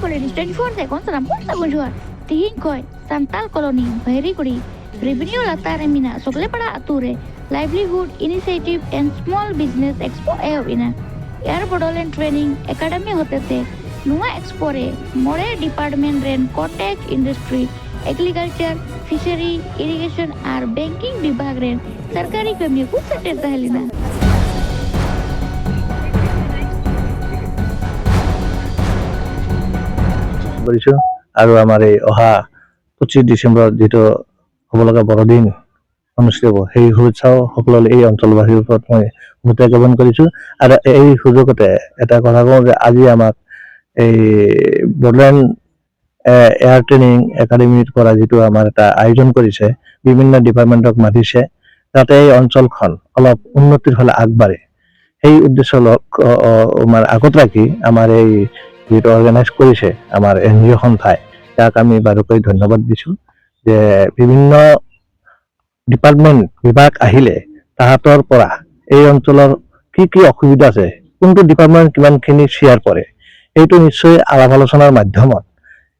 College 24 second ᱥᱟᱱᱟᱢ ᱠᱚ ᱥᱟᱹᱜᱩᱱ ᱡᱚᱦᱟᱨ। ᱛᱤᱦᱤᱧ ᱠᱷᱚᱡ ᱥᱟᱱᱛᱟᱞ ᱠᱚᱞᱚᱱᱤ ᱵᱷᱟᱹᱨᱤᱜᱩᱲᱤ ᱨᱮᱵᱷᱮᱱᱤᱭᱩ ᱞᱟᱛᱟᱨ ᱨᱮ ᱢᱮᱱᱟᱜ ᱥᱚᱠᱞᱮᱯᱟᱲᱟ ᱟᱛᱳ ᱨᱮ livelihood initiative and small business expo ᱮᱦᱚᱵ ᱮᱱᱟ। ᱮᱭᱟᱨ ᱵᱚᱰᱳᱞᱮᱱᱰ ᱴᱨᱮᱱᱤᱝ ᱮᱠᱟᱰᱮᱢᱤ ᱦᱚᱛᱮᱛᱮ ᱱᱚᱣᱟ ᱮᱠᱥᱯᱳ ᱨᱮ 5 ᱰᱤᱯᱟᱨᱴᱢᱮᱱᱴ ᱨᱮᱱ cottage industry, agriculture, fishery, irrigation ᱟᱨ ᱵᱮᱝᱠᱤᱝ ᱵᱤᱵᱷᱟᱜᱽ ᱨᱮᱱ ᱥᱚᱨᱠᱟᱨᱤ ᱠᱟᱹᱢᱤᱭᱟᱹ ᱠᱚ ᱥᱮᱴᱮᱨ ᱛᱟᱦᱮᱸ ᱞᱮᱱᱟ। কৰিছোঁ আৰু আমাৰ এই অহা 25 ডিচেম্বৰত যিটো হ'ব লগা বৰদিন অনুষ্ঠিত হ'ব, সেই শুভেচ্ছাও সকলোলৈ এই অঞ্চলবাসীৰ ওপৰত মই শুভেচ্ছা জ্ঞাপন কৰিছোঁ। আৰু এই সুযোগতে এটা কথা কওঁ যে আজি আমাক এই বড়োলেণ্ড এয়াৰ ট্ৰেইনিং একাডেমীৰ পৰা যিটো আমাৰ এটা আয়োজন কৰিছে, বিভিন্ন ডিপাৰ্টমেণ্টক মাতিছে যাতে এই অঞ্চলখন অলপ উন্নতিৰ ফালে আগবাঢ়ে, সেই উদ্দেশ্য আমাৰ আগত ৰাখি আমাৰ এই যিটো অৰ্গেনাইজ কৰিছে আমাৰ এন জি অ' সন্থাই, তাক আমি বাৰুকৈ ধন্যবাদ দিছোঁ যে বিভিন্ন ডিপাৰ্টমেণ্ট বিভাগ আহিলে তাহাঁতৰ পৰা এই অঞ্চলৰ কি কি অসুবিধা আছে, কোনটো ডিপাৰ্টমেণ্ট কিমানখিনি শ্বেয়াৰ কৰে, সেইটো নিশ্চয় আলাপ আলোচনাৰ মাধ্যমত।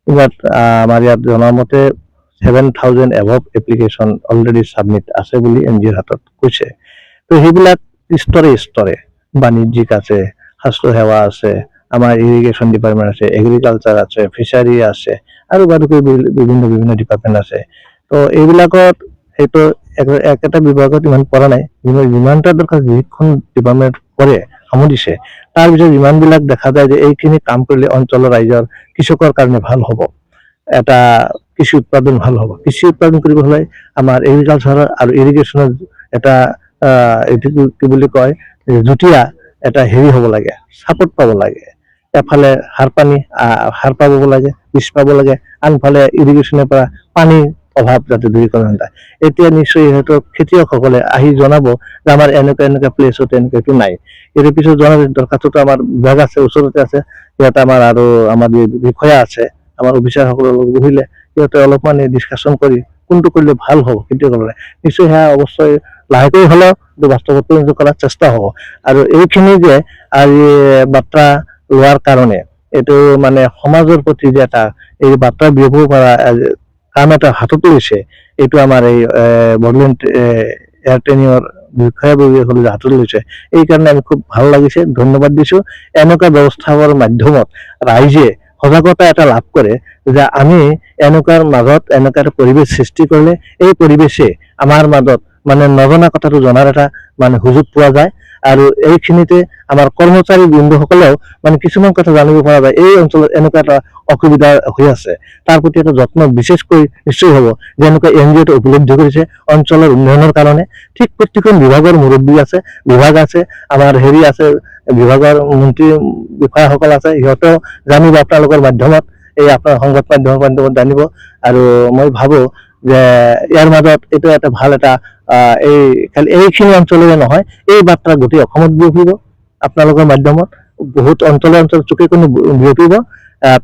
ইয়াত আমাৰ ইয়াত জনামতে 7,000 above application already submit আছে বুলি এন জি অ'ৰ হাতত কৈছে। তো সেইবিলাক স্তৰে স্তৰে বাণিজ্যিক আছে, স্বাস্থ্য সেৱা আছে, আমাৰ ইৰিগেশ্যন ডিপাৰ্টমেণ্ট আছে, এগ্ৰিকালচাৰ আছে, ফিচাৰী আছে আৰু বাৰুকৈ বিভিন্ন বিভিন্ন ডিপাৰ্টমেণ্ট আছে। তো এইবিলাকত সেইটো একেটা বিভাগত ইমান পৰা নাই, যিমানটা দৰকাৰ যিখন ডিপাৰ্টমেণ্ট কৰে সামৰিছে। তাৰপিছত যিমানবিলাক দেখা যায় যে এইখিনি কাম কৰিলে অঞ্চলৰ ৰাইজৰ কৃষকৰ কাৰণে ভাল হ'ব, এটা কৃষি উৎপাদন ভাল হ'ব। কৃষি উৎপাদন কৰিব হ'লে আমাৰ এগ্ৰিকালচাৰৰ আৰু ইৰিগেশ্যনৰ এটা এইটো কি বুলি কয়, যুটীয়া এটা হেৰি হ'ব লাগে, ছাপৰ্ট পাব লাগে। এফালে সাৰ পানী, সাৰ পাব লাগে, বীজ পাব লাগে, আনফালে ইৰিগেশ্যনৰ পৰা পানীৰ অভাৱ যাতে দূৰীকৰণ নাযায়। এতিয়া নিশ্চয় সিহঁতৰ খেতিয়কসকলে আহি জনাব যে আমাৰ এনেকুৱা এনেকুৱা প্লেচত এনেকুৱা এইটো নাই। ইয়াৰ পিছত জনাব দৰখাস্তটো আমাৰ বিভাগ আছে, ওচৰতে আছে, ইয়াত আমাৰ আৰু আমাৰ যি বিষয়া আছে, আমাৰ অফিচাৰসকলৰ লগত বহিলে সিহঁতে অলপমান ডিছকাশ্যন কৰি কোনটো কৰিলে ভাল হ'ব খেতিয়কসকলে, নিশ্চয় সেয়া অৱশ্যই লাহেকৈ হ'লেও কিন্তু বাস্তৱত পৰিণত কৰাৰ চেষ্টা হ'ব। আৰু এইখিনি যে আজি বাৰ্তা লোৱাৰ কাৰণে এইটো মানে সমাজৰ প্ৰতি যে এটা এই বাৰ্তা বিয়পাব পৰা কাম এটা হাতত লৈছে, এইটো আমাৰ এই বড়োলেণ্ড এয়াৰ ট্ৰেইনিঙৰ বিষয়াববীয়াসকলে যে হাতত লৈছে, এইকাৰণে আমি খুব ভাল লাগিছে, ধন্যবাদ দিছো। এনেকুৱা ব্যৱস্থাৰ মাধ্যমত ৰাইজে সজাগতা এটা লাভ কৰে যে আমি এনেকুৱাৰ মাজত এনেকুৱা এটা পৰিৱেশ সৃষ্টি কৰিলে এই পৰিৱেশে আমাৰ মাজত মানে নজনা কথাটো জনাৰ এটা মানে সুযোগ পোৱা যায়। আৰু এইখিনিতে আমাৰ কৰ্মচাৰী বন্ধুসকলেও মানে কিছুমান কথা জানিব পৰা যায়, এই অঞ্চলত এনেকুৱা এটা অসুবিধা হৈ আছে, তাৰ প্ৰতি এটা যত্ন বিশেষকৈ নিশ্চয় হ'ব, যেনেকুৱা এন জি অ'টো উপলব্ধি কৰিছে অঞ্চলৰ উন্নয়নৰ কাৰণে। ঠিক প্ৰত্যেকখন বিভাগৰ মুৰব্বী আছে, বিভাগ আছে, আমাৰ হেৰি আছে, বিভাগৰ মন্ত্ৰী বিষয়াসকল আছে, সিহঁতেও জানিব আপোনালোকৰ মাধ্যমত, এই আপোনাৰ সংবাদ মাধ্যমৰ মাধ্যমত জানিব। আৰু মই ভাবো যে ইয়াৰ মাজত এইটো এটা ভাল এটা এই খালি এইখিনি অঞ্চলৰে নহয়, এই বাৰ্তা গোটেই অসমত বিয়পিব, আপোনালোকৰ মাধ্যমত বহুত অঞ্চলে অঞ্চল চুকে কোণে বিয়পিব।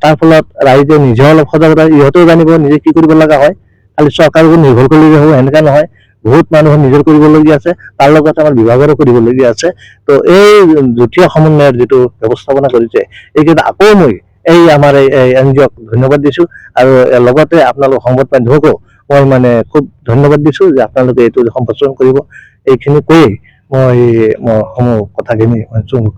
তাৰ ফলত ৰাইজে নিজেও অলপ সজাগতা, ইহঁতেও জানিব নিজে কি কৰিব লগা হয়। খালি চৰকাৰৰ ওপৰত নিৰ্ভৰ কৰিলে হ'ব সেনেকা নহয়, বহুত মানুহৰ নিজৰ কৰিবলগীয়া আছে, তাৰ লগতে আমাৰ বিভাগৰো কৰিবলগীয়া আছে। তো এই যুটীয়া সমন্বয়ৰ যিটো ব্যৱস্থাপনা কৰিছে, এইকেইটা আকৌ মই এই আমাৰ এই এন জি অ'ক ধন্যবাদ দিছো। আৰু লগতে আপোনালোক সংবাদ মাধ্যমকো মই মানে খুব ধন্যবাদ দিছো যে আপোনালোকে এইটো সম্প্ৰচাৰণ কৰিব। এইখিনি কৈয়ে মই মোৰ সমূহ কথাখিনি মই চমু